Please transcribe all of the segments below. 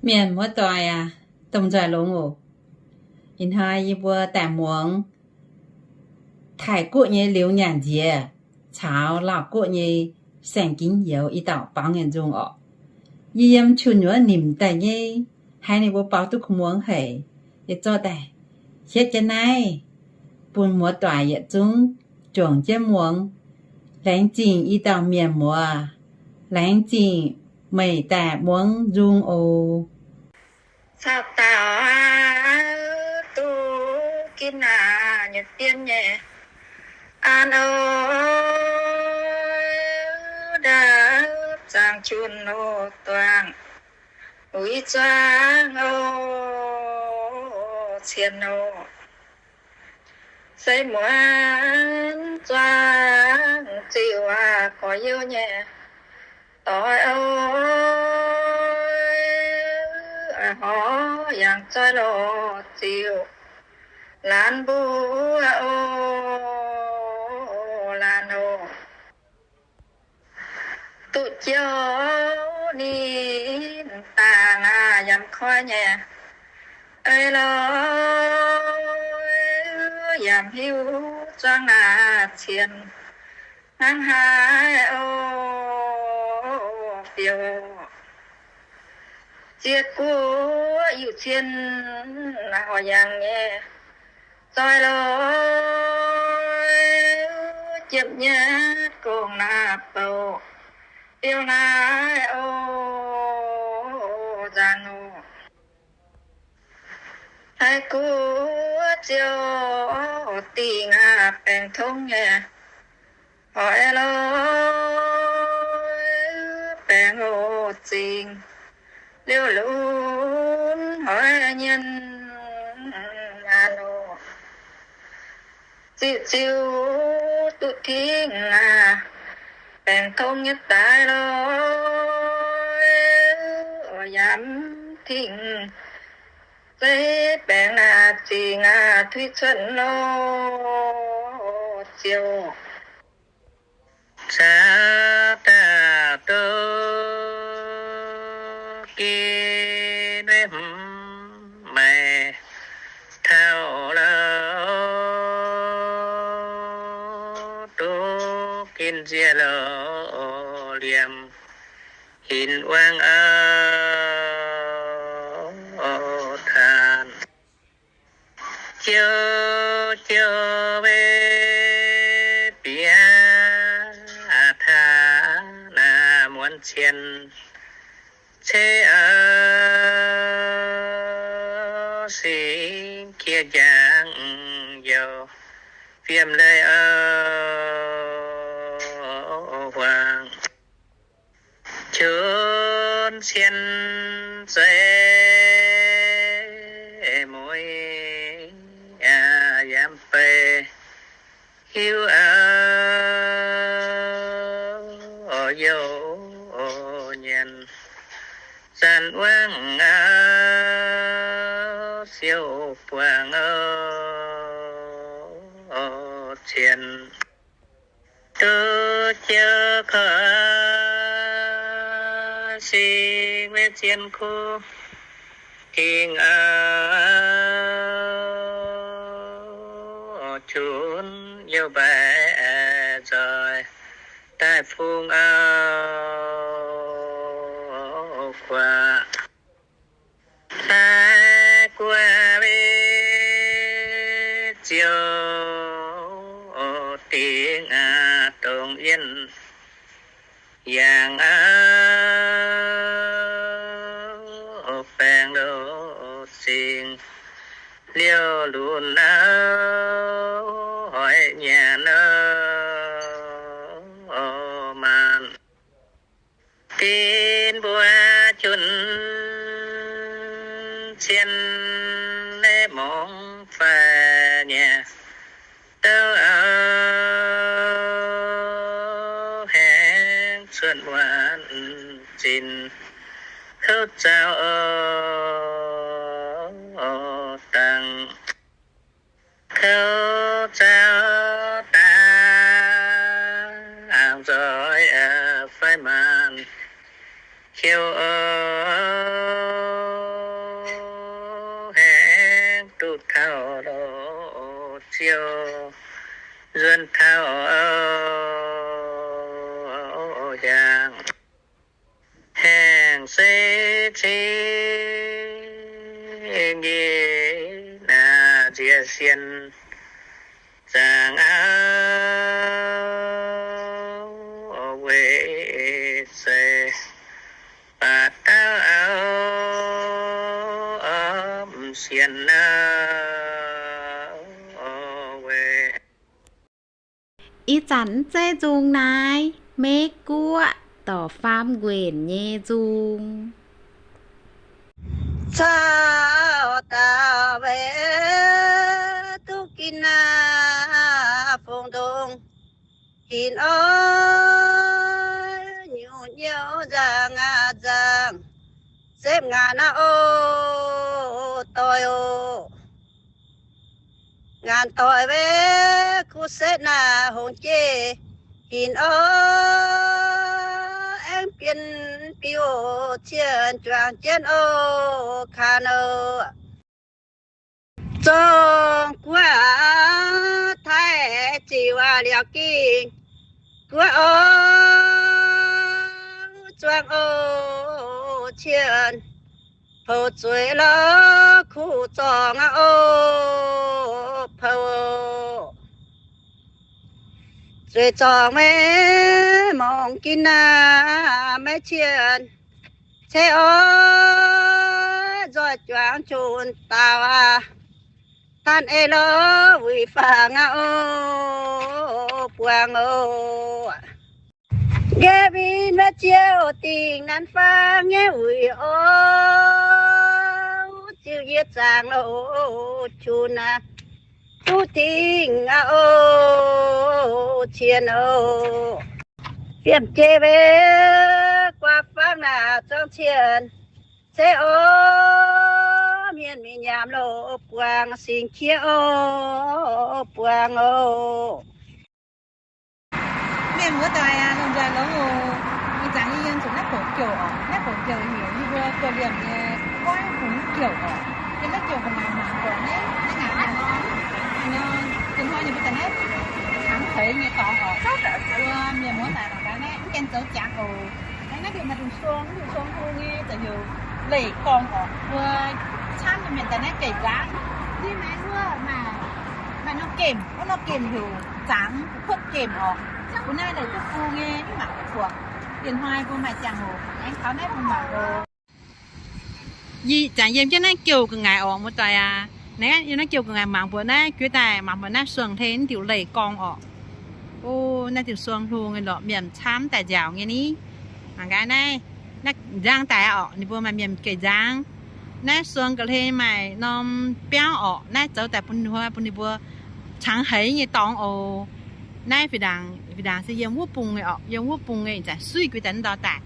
Mienh muoz-doic aac, domh nzoih longx oc. Ih hnoi yie mbuo daaih muangx Taiv Guoqv nyei liuz nyaanh nziex caux Laauh Guoqv nyei saeng-ginx youz i dauh baaux nyei nzung orqc. Yie yiem qun nyuoz nimc daaih nyei, haiz ninh mbuo baaux duqv kuv muangx haic, yie zorqv daaih hietv jienv naaiv bun muoz-doic yietc zungv juangc jienv muangx. Laengz zingh i dauh mienh muoz, laengz zingh meih daaih muangx nzung oc. Caux dauh duqv ginv naaic nyutc bienv nyei an oc, ndaauv zaangc junh oc, duangc uix zuangx oc, cien oc. Se muonz zuangx ziuc aac, gorx-youz nyei doic oc, horc yangh zoih lorz ziuc laanh mbuo oc, laanh oc. Duqv jouv ninh dangh aac, yaac mv koi nyei, ei lorz yaac mv hiuv zuangx naaic cien hnangv haaix oc, biouv. Ziex guoqv yiuc cien horc yangh nyei, zoih lorz jiem nyatv gong naaic bouh biouv naaiv oc, nzangc oc. Taiv Guoqv ziouc dingc aac, baengc tongv nyei, hoic lorz baengc oc zingh, liouh lunx hoic nyienh maanh oc. Ziuc ziuc duqv tingx aac, baengc tongv nyei daaih lorz, yaac mv tingx zeiv baengc naaic zingh aac, tuix cuotv lorz ziouc caux dauh duqv ginv wei hmz maengx taux lorz, duqv ginv nziex lorz liemh hinc wangv aqv, taanc jouv jouv wei bieqc taanc muonz cien ceix aqv, singx qiex njang youh fiem leiz aqv, huaang qunx cien zeiv mueiz yaac yaac mv bei hiuv aqv, youh nyienz zanc wangv aqv, siou buangh aqv, cien duqv jiouv koiv singx wei zien kuv dingc aqv, qunx youh mbaix nzoih daaih fungx aqv, guaax Taiv Guoqv wei ziouc dingc aqv, dongh yienh yangh aqv, baengc loz zingh liouh lunx aqv, hoic nyanc aqv, maanc Dinh mbuo junc cien naaiv mongh faix nyei, douc auv haengx cuotv muonc zinh, kouv zaux dangh. Kouv zaux dangh nzoih fai maanc hiuv oc. liouh nzuonx taux hiaangx, haengh se cingx njiec naaic nziex sienx zaangc auv weic zeiz baac dauh auv sienx auv weic. Ih zanc mv zeiz nzung naaiv, Meiv Guoqv dorh faam nquenc nyei nzung. Caux dauh weic duqv gin naaiv fungx ndongc hinc oc, nyungc nyouv nzangc aqv nzangc, sepv ngaanc aqv oc, doic oc. Ngaanc doic weic kuv setv naaiv hongx jeiv hinc oc, aengx bienh biuv cien juangc jienv oc, kanh oc. Zorng guoqv taaih ziux liauz gingh guoqv oc, zuangx oc, cien pou zueiz lorz kuv zorngx aqv oc, pou zueiz zorngx maiv mongc gin naaiv maiv cien ceix oc, nzoih juangc qunx daaux aqv, daan ei lorz wuic fangx aqv oc, buangh oc. Nqemh win maiv ziouc dingh nanv fangx nyei wuic oc, ziux yie zaangc loz qunx aqv, duqv dingh aqv oc, cien oc. Fiem jei weic guaax fangx naaic zuangx cien ceix oc, mienh mingh nyaam loz buangh singx qiex oc, buangh oc. Mienh muoz-doic aac, lomh nzoih longx oc. Ih zanc yie yiem zuqc naaiv bouc jouh oc. Naaiv bouc jouh heuc yie mbuo buatc liemh nyei goiv hungx jouh oc. Yiem naaiv jouh ga'naaiv mangc buatc naaiv, naaiv ngaanc nor, nor, zinh hnoi nyei mbuo daaih naaiv hnaangx heix nyei dorngx oc. Mbuo mienh muoz-doic mangc gaax naaiv, mv gaengh zoux jangx oc. Naaiv, naaiv mbuo maaih dongh suong, mv dongh suong hlo nyei, za'heuc leih gorngv oc. Mbuo camv nyei mienh daaih naaiv geh nzangv. Maaih norm gemh, wuov norm gemh heuc zangx, kuotv gemh oc. Mbuo naaiv leih duqv fu nyei, mv mangc duqv buatc. Diex hnoi mbuo maaih ziangh hoc aengx taux naaiv mbuo mangc oc. Ih zanc yiem jienv naaiv jouh ga'ngaaic oc, muoz-doic aac. Naaiv yiem naaiv jouh ga'ngaaic mangc mbuox naaiv juov daaih, mangc mbuox naaiv suong hlen diuc leih gorngv oc. O, naaiv diuc suong hlo nyei lorqc, mienh camv daaih nziaauc nyei ni. Mangc gaax naaiv, naaiv nzangv daaih oc, ninh mbuo maaih mienh geh nzangv. Naaiv suong ga'hlen maaih norm biauv oc, naaiv zoux daaih bun ninh mbuo, bun ninh mbuo cangx heix nyei dorngx oc. Naaiv fih ndaangc, fih ndaangc se yiem wuov bung nyei oc, yiem wuov bung nyei, ih zanc suiv guix daaih ndau daaih.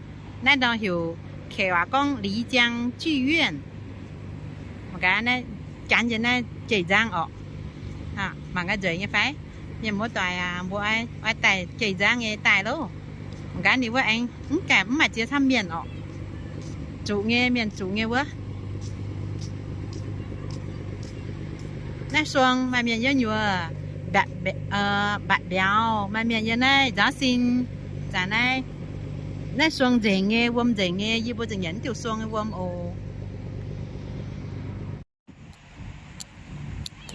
Naaiv ndau heuc, kei waac gorngv 离江剧院. Mangc gaax naaiv, janx yiem naaiv jeic nzangv oc. Mangc gaax nzueic nyei fai? Mienh muoz-doic aac, mbuo oix daaih jeic nzangv nyei daaih loh. Mangc gaax ninh wuov aengx mv gaengh mv maaih ziex camv mienh oc. Zuqc nyei, mienh zuqc nyei wuov. Naaiv suong maaih mienh yiem nyuoz mbatc mbiauz, maaih mienh yiem naaiv nzaaux sin. Zanc naaiv, naaiv suong nzengc nyei, wuom nzengc nyei, yie mbuo za'nyanc diuc suong nyei wuom oc.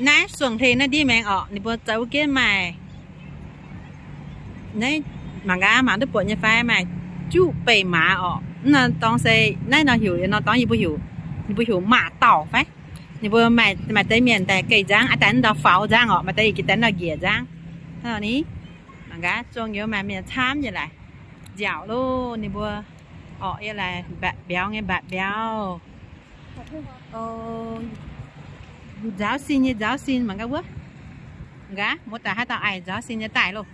Naaiv suong hlen naaiv ndiev maengx orqc, ninh mbuo zoux jienv maaih, naaiv mangc gaax, mangc duqv buatc nyei fai, maaih juqv beih maaz orqc. Naaiv nor dorngx se, naaiv nor heuc, nor dorngx yie mbuo heuc, ninh mbuo heuc maaz dauh fai. Ninh mbuo maaih, maaih deix mienh daaih geh nzangv, aa, daaih ndau faaux nzangv orqc, maaih deix yaac daaih ndau njiec nzangv. Hnangv nor ni, mangc gaax, zuangx youz maaih mienh camv nyei laaix, nziaauc loh ninh mbuo orqc, yie laaix mbatc mbiauz nyei mbatc mbiauz. Nzaaux sin nyei nzaaux sin, mangc gaax wuov. Mangc gaax, muoz-doic haaix dauh aengx nzaaux sin nyei daaih loh.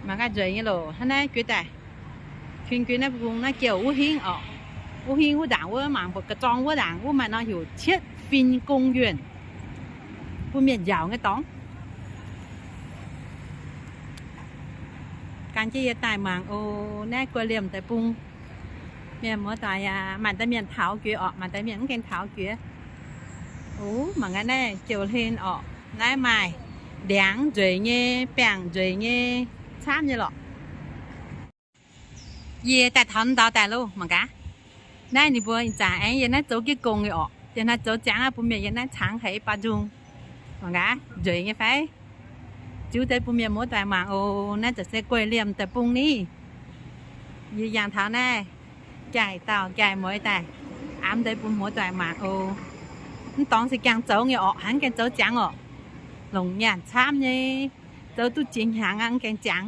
Mangc gaax nzueic nyei loh, hnangv naaiv juov daaih. Kuinx-kuinx naaiv bung naaiv jouh wuov hingv orqc. Wuov hingv wuov ndaangc wuov, mangc mbuo ga'zorng wuov ndaangc wuov maaih nor heuc cietv fin gong yuonh, bun mienh nziaauc nyei dorngx. Gan jienv yie daaih mangc oc, naaiv guei liemh deix bung. Mienh muoz-doic aac, maaih deix mienh taux juoz orqc, maaih deix mienh mv gaengh taux juoz. Ov, mangc gaax naaiv jouh hlen orqc. Naaiv maaih ndiangx nzueic nyei, biangh nzueic nyei, camv nyei lorqc. Yie daaih taux naaiv ndau daaih loh, mangc gaax. Naaiv ninh mbuo ih zanc aengx yiem naaiv zoux jienv gong nyei orqc. Yiem naaiv zoux ziangx aqv, bun mienh yiem naaiv cangx haiz i baac nzung. Mangc gaax, nzueic nyei fai? Ziux deix bun mienh muoz-doic mangc oc. Naaiv za'gengh se gueiv liemh deic-bung ni. Yie yangh taux naaiv, jaaix dauh jaaix mueiz daaih, amv deix bun muoz-doic mangc oc. Mv dorngx se gaengh zoux nyei orqc, hnangv gaengh zoux ziangx orqc. Longc nyaanh camv nyei, zoux duqv jiex hnyangx aqv, mv gaengh ziangx.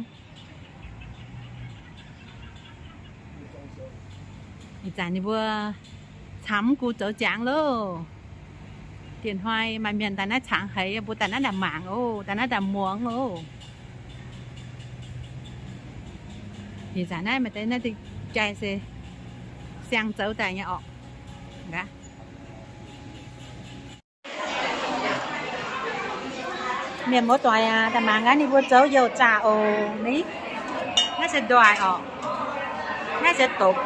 Ih zanc ninh mbuo camv gu zoux ziangx loh. Dieh hnoi maaih mienh daaih naaiv cangx haiz, mbuo daaih naaiv daaih mangc oc, daaih naaiv daaih muangx oc. Ih zanc naaiv maaih deix naaiv deix jaaix se siang zoux daaih nyei orqc. Mienh muoz-doic aac, daaih mangc gaax ninh mbuo zoux youh zaac oc. Ni, naaiv se ndoih orqc. Naaiv se dopc.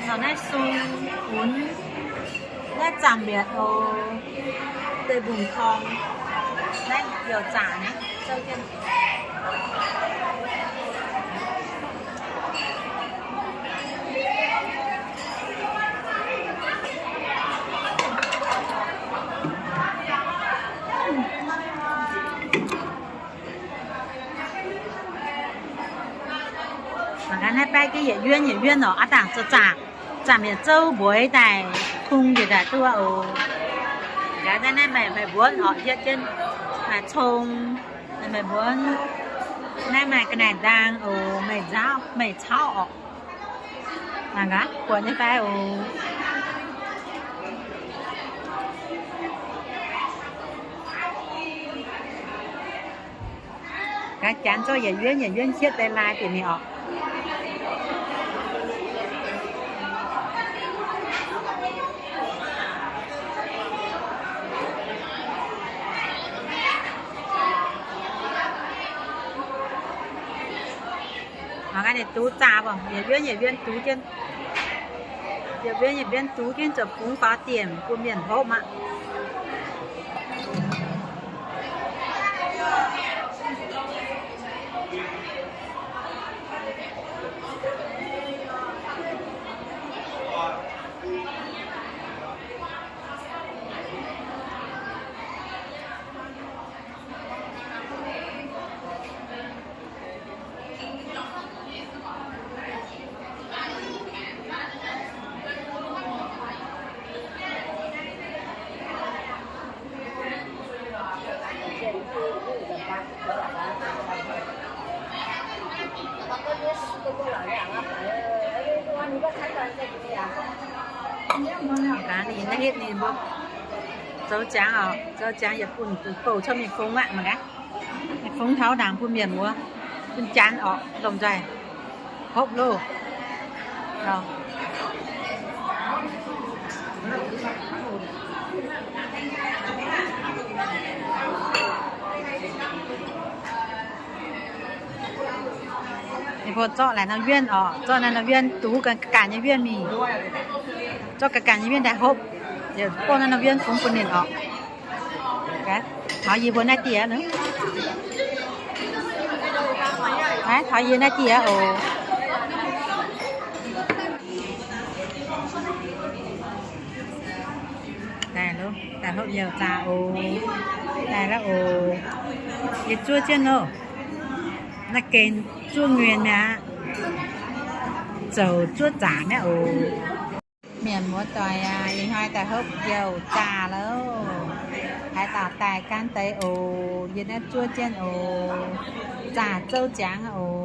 Nor naaiv sung, funx. Naaiv zaangc mietc oc. Deic-bung-korng. Naaiv youh zaac naaiv. Mangc gaax naaiv baeqv jienv yietc yuonv yietc yuonv orqc. Aav dangh za'zac, zaangc mietc zouv mbueix daaih kung njiec daaih duqv oc. Gaax naaiv, naaiv meih, meih mbuonv orqc, hietv jienv maaih cong, meih mbuonv. Naaiv maaih ga'naaiv ndaang oc, meih nzauv, meih cauv orqc. Mangc gaax, buatc nyei fai oc. Gaax janx zorqv yietc yuonv yietc yuonv hietv deix lai bieqc mingh orqc. Mangc gaax ninh dux zaah baac, yietc yuonv yietc yuonv dux jienv. Yietc yuonv yietc yuonv dux jienv zoux fungx faaux diemc bun mienh hopv aqv. Mangc gaax ninh naaiv hitv ninh mbuo zoux ziangx oc, zoux ziangx yietc bung bouh cuotv mingh fungx aqv. Mangc gaax, fungx taux ndaangc bun mienh muoz, bun janx orqc, lomh nzoih hopv loh. Ninh mbuo zorqv laaic norm yuonv orqc, zorqv naaiv norm yuonv dux ganh ganh nyei yuonv mingh. Zorqv ganh ganh nyei yuonv daaih hopv, bouh naaiv norm yuonv fungx bun ninh orqc. Taux yie mbuo naaiv dieh, taux yie naaiv dieh oc. Daaih hopv youh zaac oc. Daaih la'oc. Yie zuov jienv oc. Naaiv gengh zuov nguyen mi'aqv. Zoux zuov zaac mi'aqv oc. Mienh muoz-doic aac, ih hnoi daaih hopv youh zaac loh. Haaix dauh daaih gaanv deix oc. Yie naaiv zuov jienv oc. Zaac zouv ziangx oc.